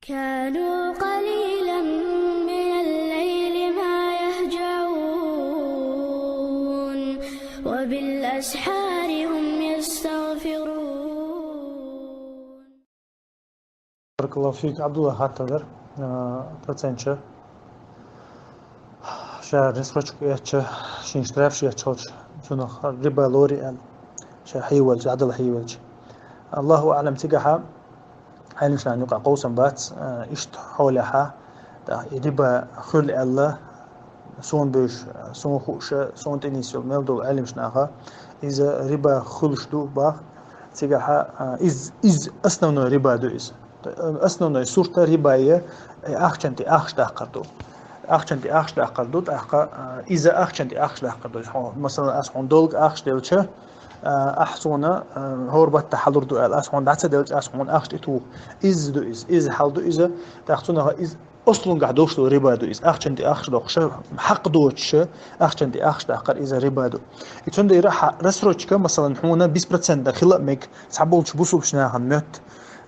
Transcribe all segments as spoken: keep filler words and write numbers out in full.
كانوا قليلا من الليل ما يهجعون وبالأسحار هم يستغفرون. Баракаллаху фик, Абдулла хаттар, процентча. Ша рисрочку яча, шин штраф яча, цунах риба лори ал. Ша хивалч, адал хивалч. Аллаху аълам, цигахьа Ӏилманашта юкъа къовсам бац, ишт хьолехьа, да, риба хул алла, сон беш, сон хуша, сон тинис йол мел дол Ӏилманашта, иза риба хулш ду бах, цигахьа из, из основной риба ду из. Основной сурта риба е ахчанти ахш дахкар ду. Ахчанти ахш дахкар ду, тахка иза ахчанти ахш дахкар ду. Масалан, ас хун долг ахш делча, ахсона хорбатта халур ду ал, ас хун даца делча, ас хун ахш иту. Из ду из, из хал ду иза, тахцунаха из ослунгах дошло риба ду из. Ахчанти ахш дохша, хак дочша, ахчанти ахш дахкар иза риба ду. И цунда ира рассрочка, масалан, хуна бис процент да хила мег, сабулч бусубш нахан мёт.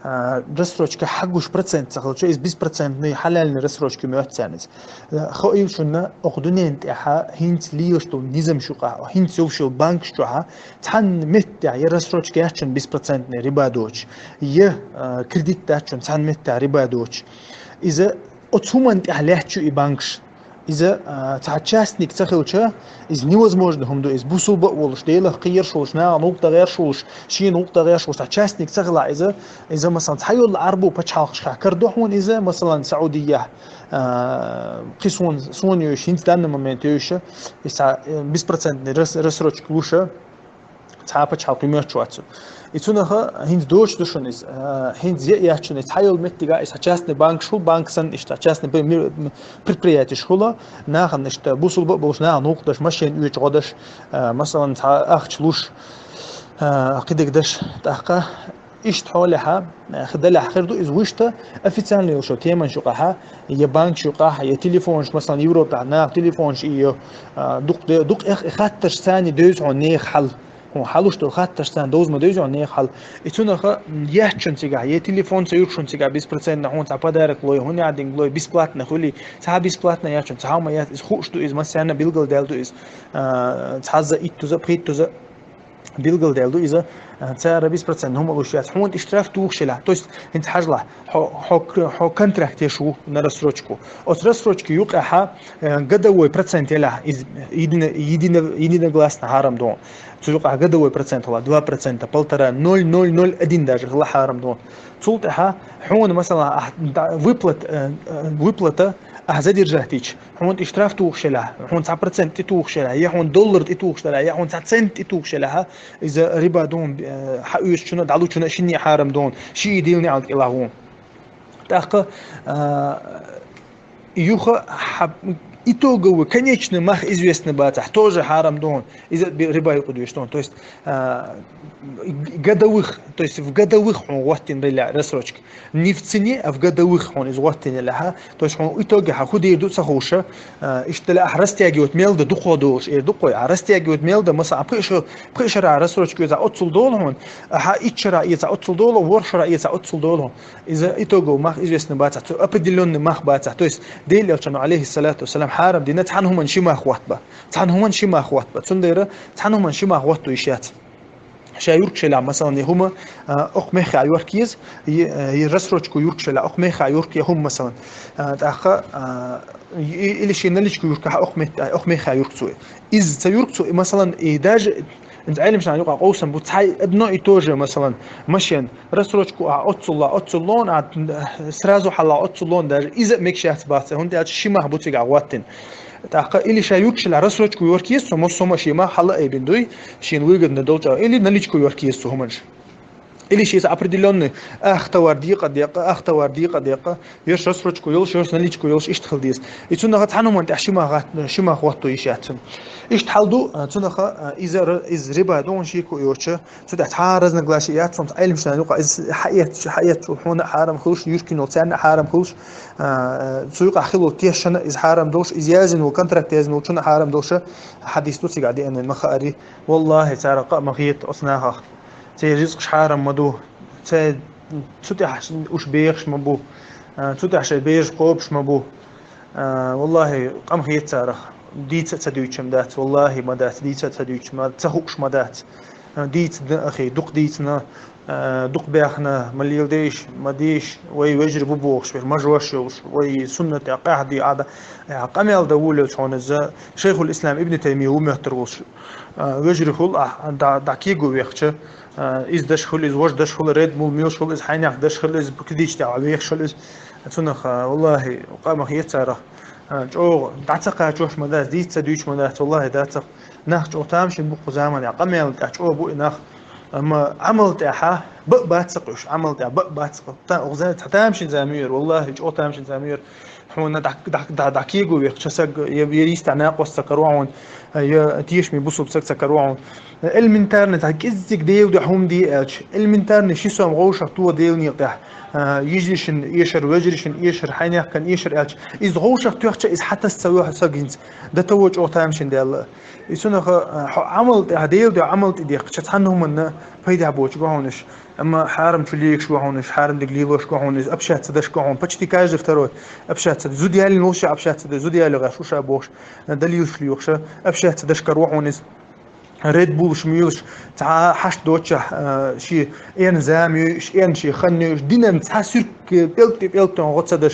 Рассрочка хагуш процент сахалча, из биспроцентный халяльный рассрочка мёт цянис. Хоил шунна ох дунен тяха хинц лиош тул низам шука, хинц ёвшил банк шуха, цан меття, я рассрочка ячун биспроцентный риба доч, я кредит дачун цан меття риба доч. Иза оцуман тяха лячу и банкш. Иза ца частник ца хилча, из невозможно хум ду, из бусулба волуш, делах кхершулш, на нук дагершулш, ши нук дагершулш, ца частник ца хила иза, иза, масалан, ца йол арбу пачхалхшха кардохун иза, масалан, Саудия, кхи сон, сон йош, хинц данный момент йоша, иса биспроцентный рассрочка луша, цхьа пачхьалкх йимерчу вацу. И цунаха хӀинца дош ду шуна иза, хӀинца е яц шуна иза, цхьа йолу меттига иза частный банкаш хула, банк санна иштта частный предприятиш хула, нахана иштта бусулба а болуш, нахана гӀуллакх даш, машен оьцу гӀо даш, масалан, цхьа ахча луш, кхидиг даш, тӀаккха иштта хьолехьа, далехь хир ду иза вуьшта официальный йолчу теман шукъахьа, я банк шукъахьа, я телефонаш, масалан, Европехь наха телефонаш и йо, дукх, дукх эх, хаттарш цани девза хьо неха хьал. Хьун хьалуш долу хаттарш царна довза ма девза хьун неха хьал. И цунаха яц шуна цигахь, е телефон ца юрт шуна цигахь, бесплатно хьуна цхьа подарок лой, хӀун яа динг лой, бесплатно хуьли, цхьа бесплатно яц шуна, цхьа хӀума яц, иза хууш ду иза, массарна билгалдаьлла ду иза, цхьазза иттуза, пхийттуза билгалдаьлла ду иза, цара беспроцентно хӀума луш яц. Хьуна и штраф тухуш елахь. То есть, хӀинца хьажалахь, хьо, хьо, хьо контракт еш ву на рассрочку. Оцу рассрочки юкъехьа, годовой процент елахь, из едино-, едино-, единогласно хьарам ду. Цу юкъахь годовой процент хила, два процента, полтора, ноль ноль ноль один даже хила хьарам ду. Цул тӀаьхьа хьуна, масала, ахь да-, выплат-, э, э, выплата ахь задержать йича, хьуна и штраф тухуш елахь, хьуна цхьа процент тӀе тухуш елахь, я хьуна доллар тӀе тухуш елахь, я хьуна цхьа цент тӀе тухуш елахь, иза риба ду, э, хьан оьшучунна, дӀалучунна, шинне хьарам ду, ши дийла неӀалт кӀелахь ву. ТӀаккха, э, юха хьа-, итоговый, конечный мах известный бацахь, тоже хьарам ду, иза би-, риба юкъа доьш ду. То есть, э, годовых, то есть в годовых хьуна гӀоттина рила рассрочка. Не в цене, а в годовых хьуна иза гӀоттина лаха. То есть хьуна итоге хьан хӀу дийр ду ца ховша, э, иштта лаьа ахь растягивать мел да дукхо долуш, эр дукхой, а растягивать мел да, масала, пхи ша-, пхи шара рассрочка иза оццул долу хьуна, а хьан итт шара эца оццул долу, ворхӀ шара эца оццул долу хьуна. Иза итоговый мах известный бацахь, цу определённый мах бацахь. То есть Делан Элчано, алейхиссалату вассалам, хьарам дина цхьана хӀуманна ши мах хӀотта ба. Цхьана хӀуманна ши мах хӀотта ба. Цундела цхьана хӀуманна ши мах хӀотто йиш яц. Ша юркшелахь, масалан, и хӀума, а, окх мехха юрк еза, и, э, и рассрочку юркшелахь, окх мехха юрк я хӀума, масалан. А, тӀаккха, а, и, или ши наличку юркахь, окх мет-, окх мехха юрк цу. Иза ца юрк цу, и, масалан, и даже, инца Ӏелимшна юкъа къовсам бу, цхьай одно и то же, масалан, машен, рассрочку а оццулла, оццуллон, а, сразу хьалла оццуллон, даже иза мекшац бац, хӀунда аьлча ши мах бу цигахь гӀоттина. ТӀаккха или ша юркшелахь рассрочку юрк еза, со мос сома ши мах хьалла айбин дуй, шена выгодно долча, или наличку юрк еза цу хӀуманаш. Или ши определённый ах товар декъа, декъа, ах товар декъа, декъа, йош рассрочку йолуш, йош наличку йолуш, иштта хила деза. И цунаха цхьана хӀуманна тӀехь ши мах гӀат-, ши мах хӀотто йиш яц цуьнан. Иштта хьал ду, а, цунаха, а, иза р-, иза риба ду, шеко йоцу, цу тӀехь цхьа разногласие яц, цунца Ӏелимшна юкъа иза хьаэц-, хьаэцчул хьуна хьарам хуьлуш, юркино царна хьарам хуьлуш, а, цу юкъа хилла тешшана иза хьарам долуш, иза язйина волу контракт язйина волчунна хьарам долуша, хьадис ду цигахь деана ма хаари. Валлахи, цара къа ма хета оцу нахах. Церан ризкъаш хьарам ма ду. Церан цу тӀехь уьш бехаш ма бу. А, цу тӀехь шайн бераш кхобуш ма бу. А, валлахӀи, къам хета царах. Дийца а ца дуьйцуш ма дац, валлахӀи, ма дац, дийца а ца дуьйцуш ма, ца хууш ма дац. А, дийца дан ахи, дукха дийцина, а, дукха баьхна, ма леладе уьш, ма де уьш, вай вежарий бу бохуш, вай мажош йолуш, вай суннат тӀехь къаьхьа де Ӏада. А, къамел дан волавелча хьуна иза Шайхул-Ислам Ибн Таймия ву моьттур волуш. А, вежарий хуьлу ахь, дӀа, дӀа кего вехча, а, иза даш хуьлу, иза важа даш хуьлу, ред мул муьлш хуьлу, иза хьайнех даш хуьлу, иза кхидийчу тӀехь вехаш хуьлу иза. Цунах, а, валлахӀи, къамах яцарах, а, чӀогӀа дӀа ца кхачош ма дац, дийца ца дуьйцуш ма дац, валлахӀи, дацах. Нах чӀогӀа тамашийна бу кху заманахь, къамелан тӀехь чӀогӀа бу и нах. Амма Ӏамал тӀехьа баъ бац-кх уьш, Ӏамал тӀехь баъ бац-кх. Та-, оха за-, цхьа тамашийна зама ю яра, валлахӀи, чӀогӀа тамашийна зама ю яра. Хьуна дӀа-, дӀа-, дӀа-, дӀа кего вехча саг, я, я йистехь накъост ца каро хьуна, я тешаме бусулба саг ца каро хьуна. Элементарный цхьа кӀеззиг Делан дуьхьа хӀума де аьлча, элементарный ши сом вовшах тоха Делан некъа тӀехь, а, йижаршна эшар, вежаршна эшар, хьайнехкан эшар аьлча, иза вовшах тоьхча, иза хьатаса ца воьхьу саг хӀинца. Дан таво чӀогӀа тамашийна даьлла. И цунах, а, хьо Ӏамал тӀехь, Делан дуьхьа Ӏамал тӀедехкича, цхьана хӀуманна пайдехь боцуш го хьуна уьш. Амма хьарам чу легаш го хьуна уьш, хьарам дерг лелош го хьуна иза, общаться даш го хьуна. Почти каждый второй общаться. Зуда ялийна волуш а общаться деш, зуда ялийна гӀаш уьш а бохуш, далилаш лоьхуш а, общаться даш каро хьуна иза. Ред булуш муьйлуш, цхьа хьашт доцчахь, а, шен эн зама йойуш, эн шен хан йойуш, динан цхьа суьрка пӀелг тӀе пӀелг тӀе гӀо ца даш,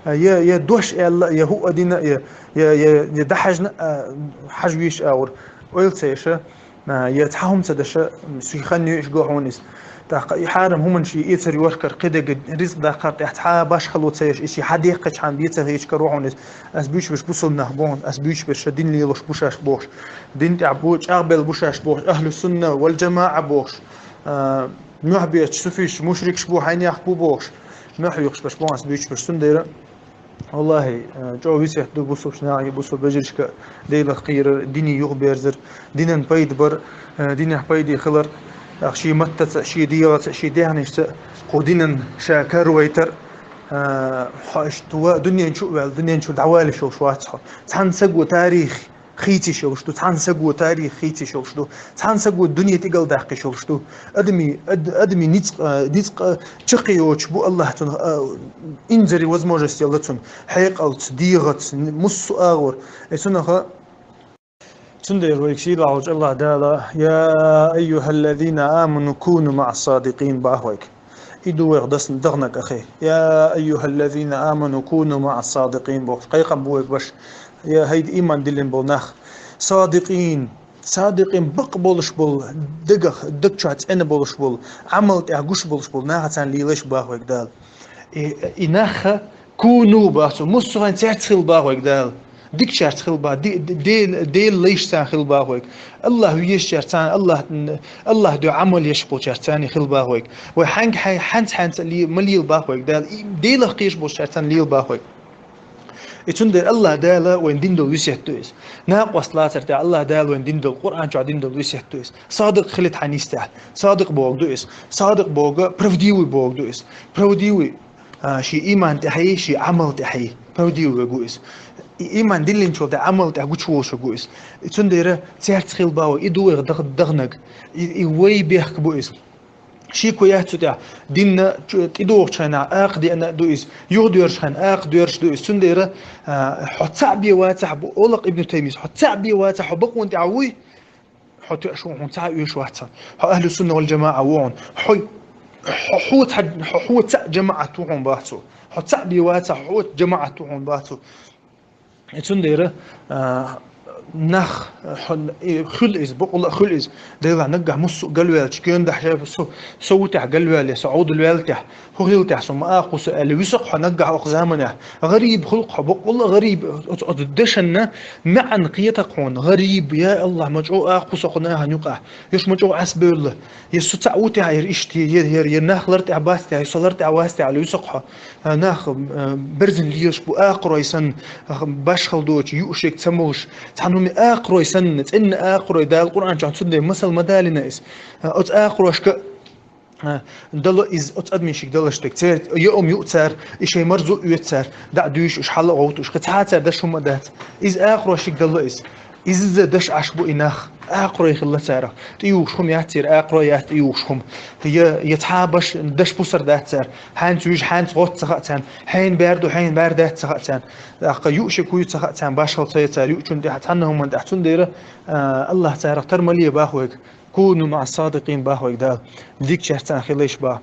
а, я, я дош аьлла, я хӀуъа дина, я, я, я, я дӀахьаьжна, а, хьажа веш агӀор, ойла ца еш а, а, я цхьа хӀума ца даш а, шен хан йойуш го хьуна иза. ТӀаккха и хьарам хӀуманаш и эцар йохкар, кхидерг ризкъ даккхар тӀехь цхьа башхало ца еш, и шен хьан декхачхьана бен ца хеташ каро хьуна иза. Ас буьйцуш берш бусулба нах бу хьуна, ас буьйцуш берш дин лелош бу шаьш бохуш, дин тӀехь бу, чӀагӀбелла бу шаьш бохуш, ахьлу сунна вал джамаӀа бохуш, а, мохь бечу суфиш, мушрикаш бу, хьайнех бу бохуш, мохь хьоькхуш берш бу хьуна ас буьйцуш берш. Цундела, валлахӀи, а, чӀогӀа весет ду бусулба нахе, бусулба вежаршка Делах кхерар, дине юхаберзар, динан пайда бар, а, динехь пайде хилар, тӀаккха шен маттаца, шен дегӀаца, шен даьхнашца кху динан ша каравайтар, а, хьо иштта ва-, дуьнен чу а ваьлла, дуьнен чу дӀавалийш йолуш вац хьо. Цхьана саго тарих хийцийш йолуш ду, цхьана саго тарих хийцийш йолуш ду, цхьана саго дуьне тӀегалдаккхийш йолуш ду. Адамийн, ад-, адамийн ницкъ, а, ницкъ, а, чаккхе йоцуш бу АллахӀ цунах, а, инзаре возможность елла цунна, хьекъалца, дегӀаца, н-, муссу а агӀор. И цунах а, цундела вайга сийлахь волчу АллахӀ Дала: «Я айюхаллазина аману куну маъас садикъин», боху вайга. И ду вайх дасна дагӀнаг ахи. «Я айюхаллазина аману куну маъас садикъин», бохуш, кхайкхам бу вайга баш. Я хӀайда, ийман диллина болу нах. Садикъин, садикъин, бакъ болуш болу, дагах, даг чохь цӀена болуш болу, Ӏамал тӀехь гуш болуш болу нахаца лелаш, боху вайга Дала. И, и нах куну боху цо, муссарна цаьрца хила, боху вайга Дала. Дикачаьрца хила, боху, де-, де-, Делан лайшца хила, боху вайга. АллахӀ везачаьрца, АллахӀ, АллахӀан дуьхьа Ӏамал еш болчаьрца хила, боху вайга. Вай хьаьнга хьай-, хьаьнца-хьаьнца ле-, ма лела, боху вайга Дала. И Делах кхераш болчаьрца лела, боху вайга. И цундела АллахӀ Дала вайна дина долу весет ду иза. Накъост лацар тӀехь АллахӀ Дала вайна дина долу, Къуръан чохь дина долу весет ду иза. Садикъ хилийта хьайна йистехь. Садикъ бохург ду иза. Садикъ бохург правдивый бохург ду иза. Правдивый, а, шен ийман тӀехь, шен Ӏамал тӀехь. Правдивый ву иза. И ийман диллинчул тӀаьхьа Ӏамал тӀехь гучуволуш ву иза. И цундела цаьрца хила, боху вайга, и ду вайх дагӀ-, дагӀнаг. И, и вай бехк бу иза. Шеко яц цу тӀехь. Динна чу-, тӀедогӀучу хенахь акха деана а ду иза. Юхадоьрзучу хенахь акха доьрзуш ду иза. Цундела, а, хьо цхьаъ бен вацахь, бу олакъ Ибн Таймийс, хьо цхьаъ бен вацахь, хьо бакъонан тӀехь вуй, хьо тоьаш ву, хьуна цхьа а оьшуш вац. Хьо ахьлу сунна вал джамаӀа ву хьуна. Хьо, хьо, хьо, хьо цхьаъ, хьо, хьо цхьаъ джамаӀат ву хьуна, боху цо. Хьо цхьаъ бен вацахь, хьо джамаӀат ву хьуна, боху цо. И цундела, а, нах, хьо, и, хуьлу иза, бакъалла а хуьлу иза. Делахь наггахь муссу а галваьлча, кхоьндахь со, со ву тӀехь галваьлла, со Ӏовдал ваьлла тӀехь, хӀун хилла тӀехь, со ма а кху со аьлла, вуьсу-кх хьо наггахь окху заманахь. ГӀариб хуьлу-кх хьо, бакъалла а гӀариб, оцу, оцу дешанна маьӀна кхета-кх хьуна. ГӀариб, я АллахӀ, ма чӀогӀа а кху со кху нахана юкъахь. Уьш ма чӀогӀа Ӏасбевлла. Я со цхьаъ ву тӀехь яра иштта, я, я, я, я нах лар тӀехь бац тӀехь, я со лар тӀехь вац тӀехь аьлла, вуьсу-кх хьо. А, нах, а, берзина лелаш бу акхарой санна, а, башхал доцуш, юуш ерг ца молуш, цхьана хӀума акхарой санна, цӀенна акхарой, Дала Къуръан чохь цундела масал ма далийна иза. А, оцу акхарошка, а, дало иза, оцу адамашка далаш дерг. Церан йоам юу цара, и шайн марзо оьцу цара, дӀа а дуьйш, уьш хьала а гӀовту, уьш кхин цхьа а цара даш хӀума а дац. Иза акхарошка дало иза. Изза даш Ӏаш бу и нах, акхарой хилла царах. ТӀеюхуш хӀума яц церан, акхарой яц тӀеюхуш хӀума. Я, я цхьа баш даш пусар дац цар. Хьанца вижа, хьанца гӀоц ца хаьа царна. Хьайна бер ду, хьайна бер дац ца хаьа царна. ТӀаккха юъ ши куй ца хаьа царна, башхал ца я цар юъчун тӀехьа, цхьанна хӀуман тӀехьа. Цундела, а, Аллахь царах тара ма ле бах вайга. Куну маӀа ссадикъин бах вайга Дала. Дикачаьрца хилийша бах.